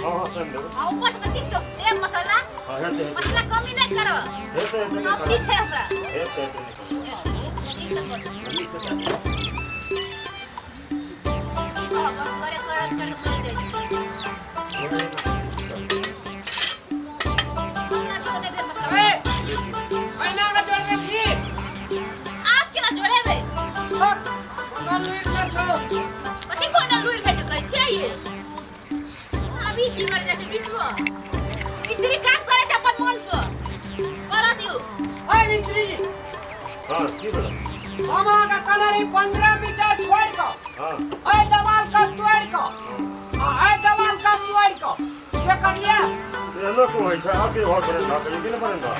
हाँ हाँ कर देबै। आ ऊपर से ठीक से देब मसाला। हाँ हेतै हेतै। मसाला कमी नहि करब। हेतै हेतै नहि सब करब। चीज छै हमरा। हेतै हेतै नहि करब। ठीक से कर। नीक से कए दियौ। की कहब, बस करे करत करत मरि जाइ छी। मसला दियौ, नहि भेल मसला। ए, अहिना के जोड़ने छी। आब केना जोड़ेबै? बक, कोनो लुरि नहि छौ। कथी कोना लुरि नहि छै कहै छियै ये? अभी की करे जाइ छै बीचमे? मिस्त्री काम करे छै अपन मन से। करऽ दियौ। ओए मिस्त्री जी, हाँ की भेलै? हम अहाँके कहने रही 15 मीटर छोड़ि कऽ हाँ एहि देवाल के तोड़ि कऽ आ एहि देवाल के मोड़ि कऽ से करिए। एहनो को होइ छै? आब के घर बनेने रह कहियो कि नहि बनेने रह?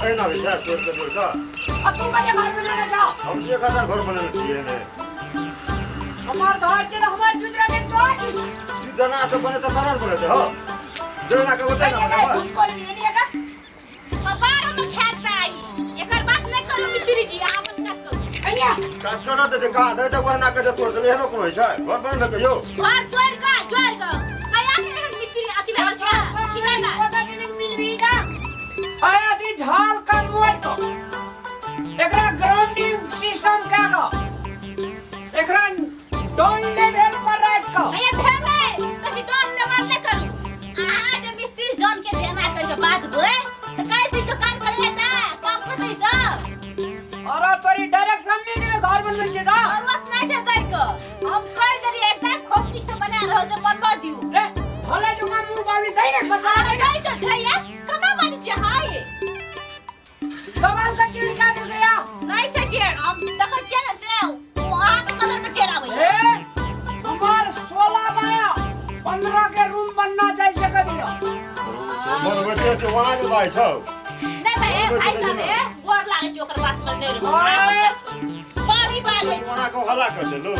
एहिना होइ छै तोड़ि कऽ जोड़ि कऽ? आ तू कते घर बनेने छौ? हम 1000 घर बनेने छियै ने। हमर घर छै तऽ हमर जुतरा के तो छी। ई जेना से बने तऽ तोरा ने बनेतै हो, जेना कहबै तेना बनेबै। घुसखोरी भेलिए का? कपार हमर खेचता आई। एकर बात नहि करू मिस्त्री जी, अहाँ अपन काज करू। एनिया काज करऽ दै छै कहाँ दै छै? ओहिना कहै छै तोड़ि देलै। एहनो कोनो होइ छै घर बनेने कहियो? घर तोड़ि कऽ जोड़ि कऽ कहिया के एहन मिस्त्री अथी भए गेल छै ठिकाना? कते दिन मिलबी का आया दी झाल का मोड़ को एकरा ग्राउंडिंग सिस्टम का को एकरा डाउन लेवल पर राख को। भैया भेलै बेसी डर लेबर नहि करू। अहाँ जे मिस्त्री जन के जे एना करि के बाजबै तऽ काल्हि से ई सब काम करै ता काम करतै ई सब। अरे तोरी डायरेक्शन नहीं देबे घर बनबै छै दा। जरूरत नहि छै दै के, हम कहि देलियै एकदम खूब नीक से बना रहल छै, बनबऽ दियौ। रे भले जुका मुंह बावली दै ने खसा अहाँ दे ने। दै तऽ दैया केना बाजै छियै अहाँ ये? सवाल का कीड़ का दे गया। नहि छै टेढ़, हम देखै छियै ने से ओ अहाँके नजर मे टेढ़ आबैया। ए हमार 16 बाया 15 के रूम बनना चाहिए से कर दियो। बनबैते छै ओना जे बाजै छौ। नहि भाई, ए भाई साहब, ए गोर लागै छै, ओकर बात मे नहि रहू। अरे! बड़ी बाजै छै। ओना को हल्ला कर देलू।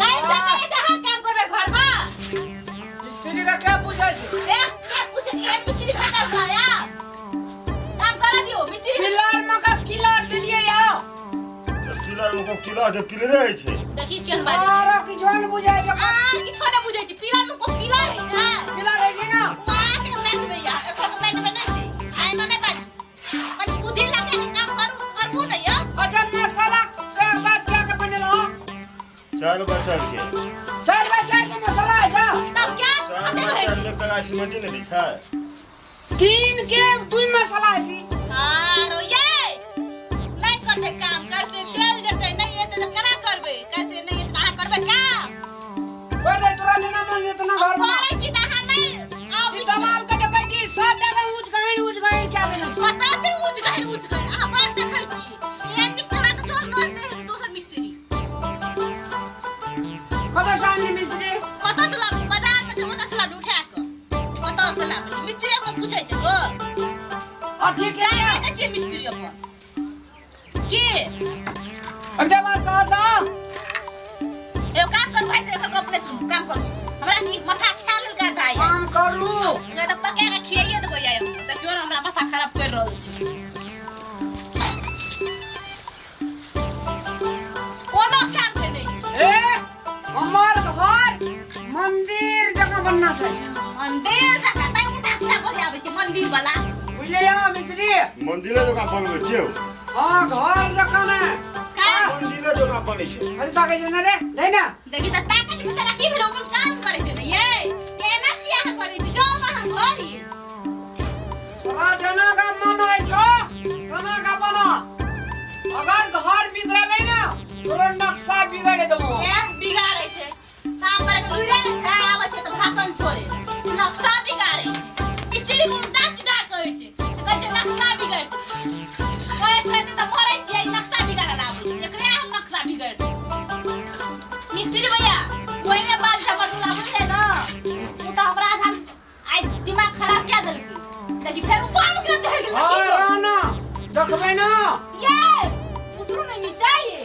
नहि छै नहि तऽ अहाँ काम करबै घरमे। मिस्त्री का क्या पूछै छै? ए के पूछै छै? एक मिस्त्री खटा छै या काम करा दियौ मिस्त्री से। पिलर में का किलर दिलिए या। पिलर मे को किलर छै? पिलरे होइ छै। देखी केहन बाजै छै। अरे किछो ने बुझै छै। आ किछो नहि बुझै छै। पिलर मे को किलर होइ छै? किलर होइ छै ना। ओ अहाँके मैटबै या एकर मैटबै नहि छै। आ एना नहि बाजू, कनि बुद्धि लगा के काम करू, करबू नहि यौ। अच्छा मसाला के बाद क्या के बनेलो? 4 बाय 4 के। 4 बाय 4 के मसाला है जा। तब क्या 4 कते बाय रहै 4 छै? मे कला सीमेंटी नहि दै छै। 3 के 2 मसाला है छी। आरो ये नहि करतै काम, काल्हि से चलि जेतै, नहि एतै तऽ केना करबै? काल्हि से नहि एतै तऽ अहाँ करबै काम? कर दे तोरा जेना मन इतना घर बना। करै छी तऽ अहाँ नहि आउ ई बीचमे। दवाल के देखै छी सब जगह ऊंच गहीर ऊंच गहीर क्या देने छै। पता छै ऊँच गहीर ऊँच गहीर, अहाँ बड़ देखै छी। एहन नीक केला तऽ जोर नहि नहि हेतै दोसर मिस्त्री। कतऽ से आनली मिस्त्री? कतऽ से लाबली? बाजार मे छै ओतऽ से लाबली उठा कऽ। कतऽ से लाबली मिस्त्री अपन पूछै छै लोक। अथी के जाय नहि दै छियै मिस्त्री अपन के। एकटा बात कह जा। एगो काम करू भाई से, एकर गप नहि सुनू, काम करू। हमरा की माथा खा लेल गाधा आइ। काम करू। एकरा तऽ पका के खियाइए देबै आइ हम। देखियौ ने हमरा माथा खराब करि रहल छै। कोनो काम के नहि छै। ए हमर घर मंदिर जकाँ बनना छै। मंदिर जकाँ तै उल्टा सीधा बजाबै छै मंदिर वाला। बुझलियै मिस्त्री? मंदिरे जकाँ बनबै छियौ। हाँ घर जकाँ ने। का मंदिरे जकाँ बनै छै। अरे ताकै छै ने रे दै ना। देखी तऽ ताकै छै बेचारा, की भेल? अपन काम करै छै ने ये, एना किया अहाँ करै छी? जाउ ने अहाँ घर ये। तोरा जेना का मन होइ छौ तेना का बना। अगर घर बिगड़लै ना तोरा नक्शा बिगाड़ देबो। ए बिगाड़ै छै, काम करे के लुइरे नै छै, आबै छै तऽ भाषण छोड़े, नक्शा बिगाड़ै छै। मिस्त्री के उल्टा सीधा कहै छै, कहै छै नक्शा बिगाड़ देबै। कहैत कहैत तऽ मरै छियै, ई नक्शा बिगाड़ऽ लागै छै। एकरे हम नक्शा बिगाड़ देबै। मिस्त्री भैया ओहिने बात छै हमर दूल्हा, बुझलियै ने? ओ तऽ हमरा जहन आइ दिमाग खराब कए देलकै। देखी फेर ऊपर उतरे चढ़ि गेल। हाँ राना देखबै ना। ये उतरू नहीं नीचा ये।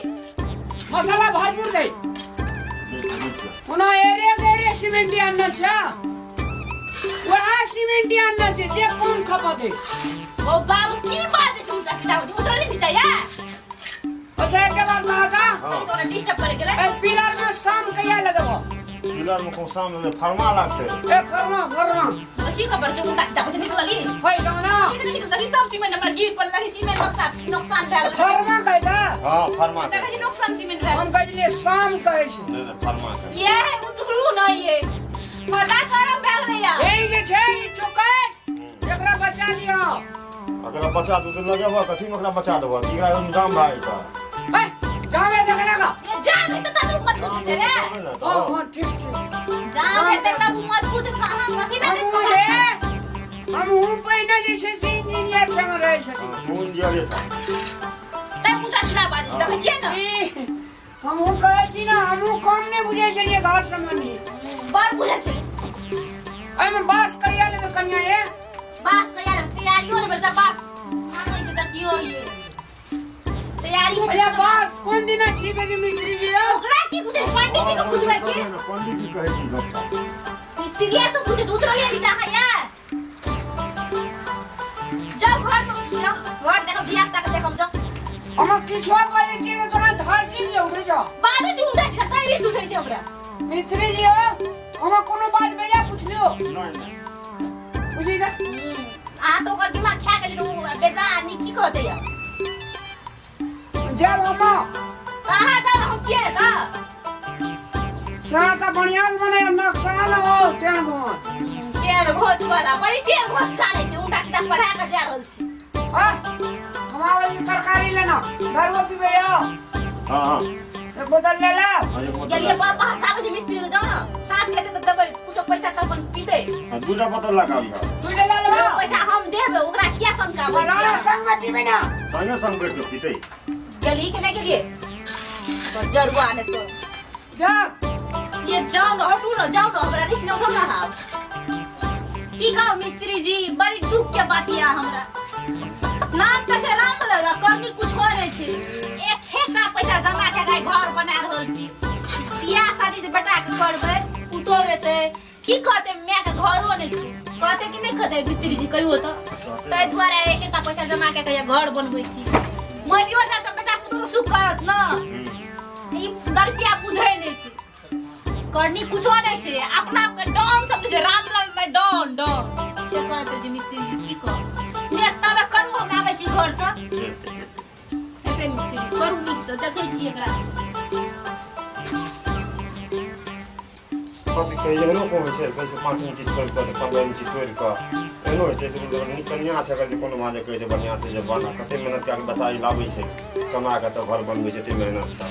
मसाला भरपूर दे। देख छियै। ओना एरे गरे सीमेंट आनना छै, वएह सीमेंट आनना छै जे कम खपत है। ओ बाबू की बाजै छै उल्टा सीधा, उतरले नीचा या। अच्छा एक बात कहा था। हाँ। तोरा डिस्टर्ब करे गेलै। ए पिलर में शाम कहिया लगबो? पिलर घर में कोन सामने फरमा लागते। ए फरमा फरमा उसी खबर जो उल्टा सीधा कुछ निकलली। है ना निकल निकल लगी सब सीमेंट हमरा गिर पर लगी सीमेंट नुकसान नुकसान भए गेल। फरमा कहै छै। हां फरमा देखै छी नुकसान सीमेंट भए हम कहै छलियै शाम कहै छै। नहीं नहीं फरमा के ये उतरू नहीं ये माथा गरम भए गेलै या। ई जे छै ई चौकट एकरा बचा दियौ। अगर बचा दू तो लगेबो कथी में ओकरा बचा देबो कि एकरा एकदम जाम भए जेतौ। ए जामे देखना का ये जाम हेतै तब मजबूत हेतै रे। हां हां ठीक ठीक जाम हेतै तब मजबूत हेतै। अहाँ कथी में हमहूँ हे हमहूँ पहिने जे छै से इंजीनियर संग रहै छलियै। तू इंजीनियर छ तै उल्टा सीधा बाजै देखै छियै ने। ई हमहूँ कहै छी ने हमहूँ कम नहि बुझै छलियै घर सम्बन्धी। बड़ बुझै छै। एहिमे बास कहिया लेबै कनिया ये? बास कहिया लेबै तैयारियो नहि भेल छै बास आनै छै देखियौ ये तैयारी हेतै। अच्छा बास कोन दिना ठीक है मिस्त्री जी? ओकरा की बुझै पंडित जी के पूछबै की? पंडित जी कहै छी गप मिस्त्रीया से पूछे उतरलियै नीचा अहाँ यार। जाउ घर में जाउ घर देखब धिया पुता के देखब जाउ। हम किछो बाजै छी तऽ तोरा धरती जे उठै छौ। बाजै छी उठै छी तै रिस उठै छै हमरा। मिस्त्री जी हम कोनो बात बेजा पुछलियो? नहीं नहीं बुझी ने अहाँ तऽ ओकर दिमाग खा गेली तऽ ओ बेजा आदमी की कहतै आब? जब हम कहाँ जाउ हम छियै ने तऽ से तऽ बढ़िया से बने नक्शा न हो टेढ़ घोट। टेढ़ घोच वाला बड़ी टेढ़ घोच सारै छै उल्टा सीधा पढ़ा के जा रहल छी। आ हम आबै छी तरकारी लेना दारुओ पीबै यौ। हां हां एक बोतल ले ले। हां एक बोतल गेलियै बाप हँसाबै छै मिस्त्री लग जाउ ने साँझ के एतै तऽ देबै कुछो पैसा तऽ अपन पीतै। हां दूटा बोतल लगाबी हां दूटा ले लेबो। पैसा हम देबै ओकरा किया समझाबै राणा संग में पीबै ना संगे संग बैठ के पीतै। गेली कि नहि गेलियै तो जरुआ ने तो जा ये जाओ न हटू न जाओ न हमरा रिस न उठो न आब। की कहू मिस्त्री जी बड़ी दुख के बात या हमरा। नाम तऽ छै राम लगा करनी कुछ हो नहि छै। एक एकटा पैसा जमा के गाय घर बना रहल छी। बियाह शादी जे बेटा के करबै पुतोह हेतै की कहतै माय के घरो नहि छै कहतै कि नहि कहतै मिस्त्री जी कहियो तऽ ताहि दुआरे एक एकटा पैसा जमा के के घर बनबै छी। मरियो जायत तऽ बेटा पुतोह सुख करत न। ई दरपिया बुझै नहि छै करनी कुछो नहि छै अपना आपके डॉन सब छै रामलाल में डॉन डॉन से करत जे मिस्त्री जी की कहू ने तबे करू हम आबै छी घरसँ हेतै मिस्त्री करू नीकसँ देखै छी एकरा। कथी कहै एहनो कोन होइ छै कहै छै 5 इंची छोड़ि कऽ तऽ 15 इंची तोड़ि कऽ एहनो होइ छै से नीक कनिया छै अगर जे कोनो माँ जे कहै छै बढ़िआँ से जे बना कते मेहनत कए कऽ बेचारी लाबै छै कमा कऽ तऽ घर बनबै छै एते मेहनतसँ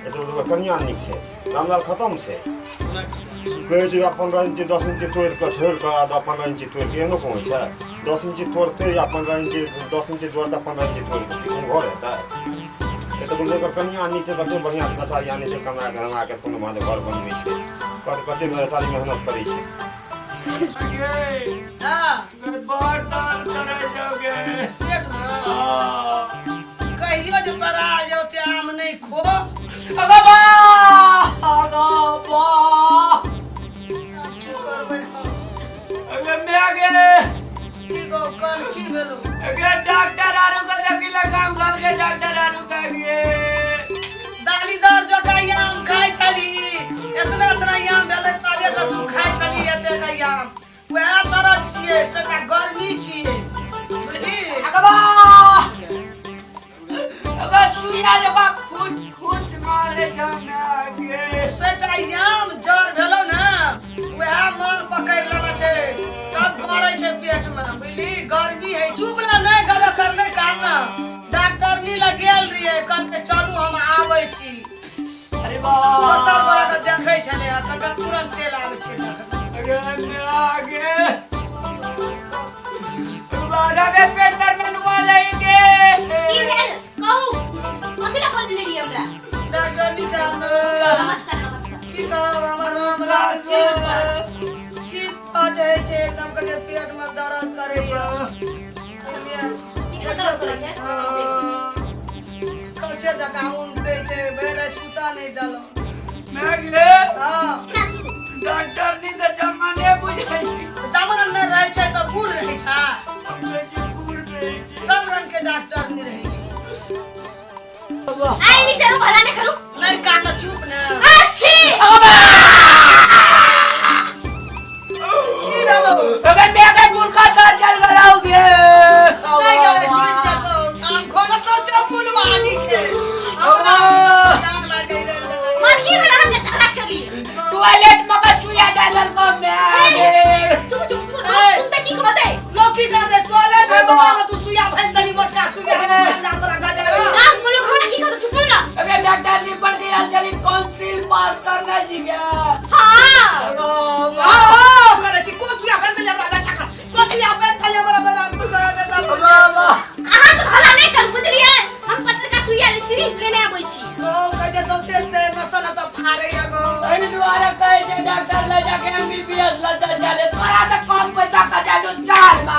एहिसँ ओकर कनिया नीक छै रामलाल खतम छै कहै छै 15 इंची 10 इंची तोड़ि कऽ छोड़ि कऽ आ 15 इंची तोड़ि कऽ एहनो कोन होइ छै 10 इंची तोड़तै या 15 इंची 10 इंची जोड़तै 15 इंची तोड़ि देतै कोन घर हेतै? एतऽ बोलबै ओकर कनिया नीक छै कते बढ़िआँ छै बेचारी आनै छै कमा कऽ रंगा कऽ कोनो माँ घर बनबै छै कते कते बेचारी मेहनत करै छै। बड़ दर्द करै जाओगे पेट में कहियो जे बड़ा जाओ ते आम नहीं खो। अगो बा अगो बा की करबै हम? अगे मैं गे की गो कल की भेलो? अगे डॉक्टर आरू के देखिला गाम घर के डॉक्टर आरू के गे दाली दर जका आम खाइ छली एतना एतना आम भेलै तबे से तू खाइ छली एते का आम वएह दर्द छियै सेटा गर्मी छियै बुझली। अगबा अगे सुइया जका खुच खुच मारे जाना गे सेटा आम जर भेलो ने वएह मन पकड़ि लेने छै तब गड़ै छै पेट में बुझली। गर्मी है चुप ला नहीं गड़ो करने कारण डॉक्टर नी लग गेल रहियै कहलकै चलू हम आबै छी। अरे बा दोसर गोरा के देखै छलै कहलकै तुरंत चलि आबै छै देखने। अगे मैं आगे अगबा गे पेट दर्द में नुआ जाएंगे। की भेल कहू कथी ला बोलने रहियै हमरा? डॉक्टर नी साहब नमस्कार। नमस्कार नमस्कार। की कहब हमर रामलाल चीत फटै छै एकदम कहै छै पेट में दर्द करैया। केतना दर्द करै छै? कौछे जकाँ उनटै छै भरि राति सुता नहि देलहुँ। मैं गे हँ केना सुनू? डॉक्टर नी तऽ जमाने बुझै छै जमान नहि रहै छै तऽ बूढ़ रहै छै। हम कहै छी बूढ़ रहै छै सब रंग के डॉक्टर नहि रहै छै। आइ नीक से भला नहि करू नहि कान चुप ने अच्छी। अगबा जान मार के इधर उधर। मार की भेल अहाँके झगड़ा केलिए? टॉयलेट में के सुइया दे देलको my. चुप चुप, सुनते की कहतै? लोग की कहतै? टॉयलेट है बबा में तू सुइया भरि देली, मोटका सुइया।